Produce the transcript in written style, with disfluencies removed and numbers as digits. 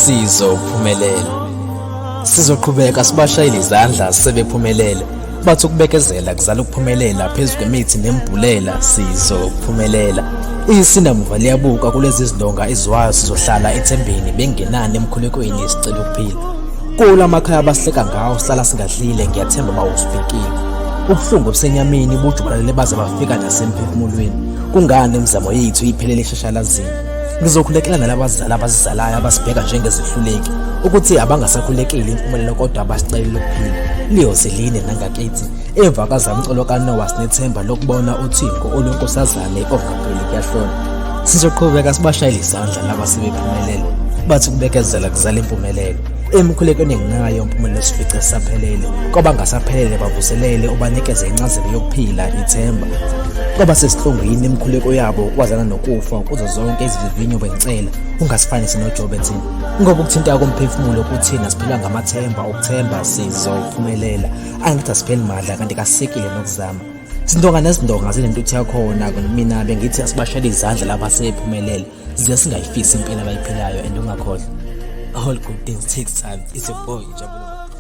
Sizophumelela. Sizoqhubeka sibashayele izandla sebephumelele. Bathi ukubekezela kuzala ukuphumelela phezu kwemithi nembhulela sizophumelela. Isinamuva liyabuka kulezi zindonga izwayo sizohlala ethembeni bengenani emkhulekweni sicela ukuphila. Kula makhaya abahleka ngawo sihlala singadlile ngiyathemba bawusibhekile. Ubuhlungu obusenyameni bujubalele baze bafika nasemphefumulweni. Kungani imizamo yethu iphelele eshashalazini? Ngizokhulekela nalabazali abasizalayo abasibheka njengezihluleki ukuthi abangasakhulekeli impumelelo kodwa abasicelela ukuphila. Liyoze line nangakithi emva kazamcolo kaNowa sinethemba lokubona uthingo olwenkosazane ongapheli kuyahlola. Sizoqhubeka sibashayele izandla laba sebephumelele. Bathi ukubekezela kuzala impumelelo. Emikhulekweni enginayo impumelelo sifice sisaphelele. Kwabangasaphelele bavuselele ubanikeze incazelo yokuphila ithemba. Kwabasesihlungwini imikhuleko yabo kwazana nokufa kuzo zonke izivivinyo bengicela ungasifanisi noJobe thina. Ngoba ukuthinta komphefumulo kuthina siphila ngamathemba ukuthemba sizophumelela. Angithi asipheli madla kanti kasikile nokuzama. Izindonga nezindonga zinentuthu yakhona mina bengithi asibashayele izandla laba sebephumelele. Size singayifisi impilo abayiphilayo and ungakhohlwa. All good things takes time. It's your boy Njabulo.